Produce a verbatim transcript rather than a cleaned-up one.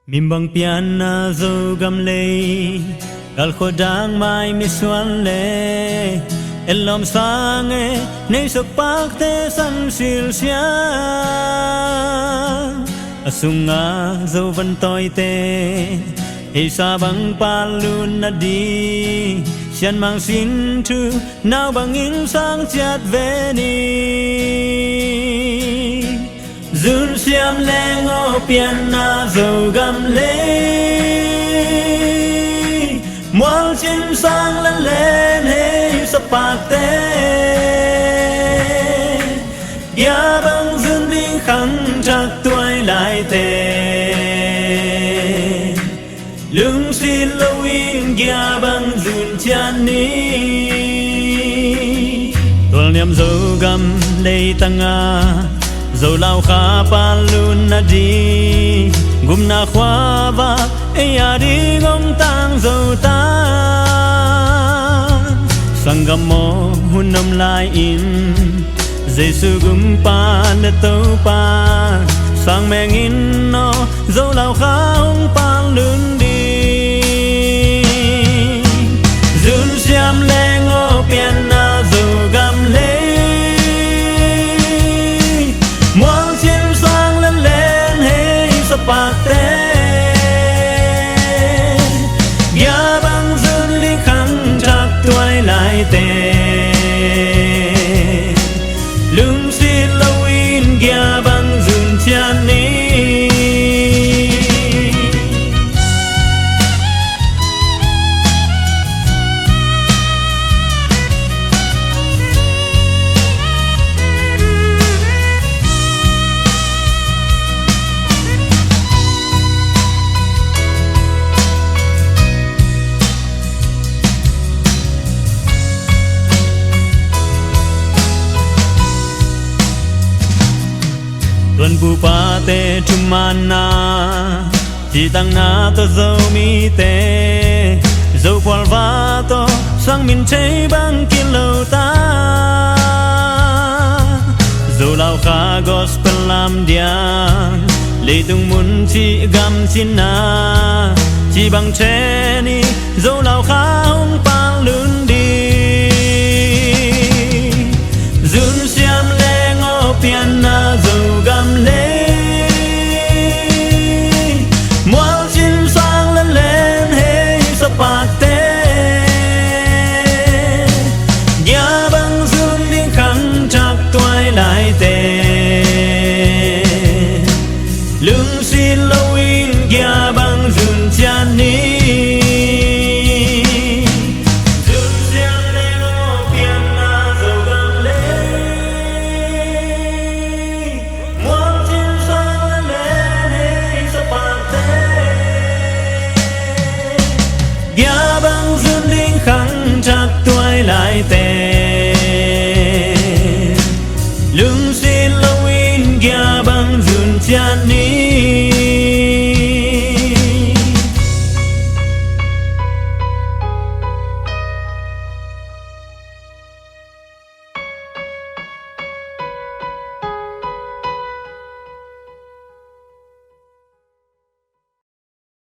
Min bang pianna Zogam lei, kalkhua dang mai misuan le, etlawm sang e, nei sokpakte san silsia. A sunga Zo van tawite, heisa bang palut na di, sianmang sin thu, nau bangin sang ciat ve ni. Zunsiam leng aw pianna Zogam lei, mualcim sang la len hei sapakte, gia bang zun ding khangthak tuai laite, lungsit loin gia bang zun ciat ni. Tualniam Zogam leitanga, Zo laukha palut na di, gupna khua va, ei a ding hong tang Zo ta. Sanggam aw hun om lai-in, Jesu gumpa le Topa, sang mengin aw, Zo laukha hong palut ding. Zunsiam leng aw pianna Zogam lei, mualcim sang la len hei sapakte, gia bang zun ding khangthak tuai laite, lungsit loin gia bang zun ciat ni. Tuanpupate thumanna, cihtakna tawh Zomite, Zophualva tawh sang min thei bang kilo ta. Zo laukha gospel lam diang, leitung mun cih gam cihna, cih bang thei ni, Zo laukha hong pa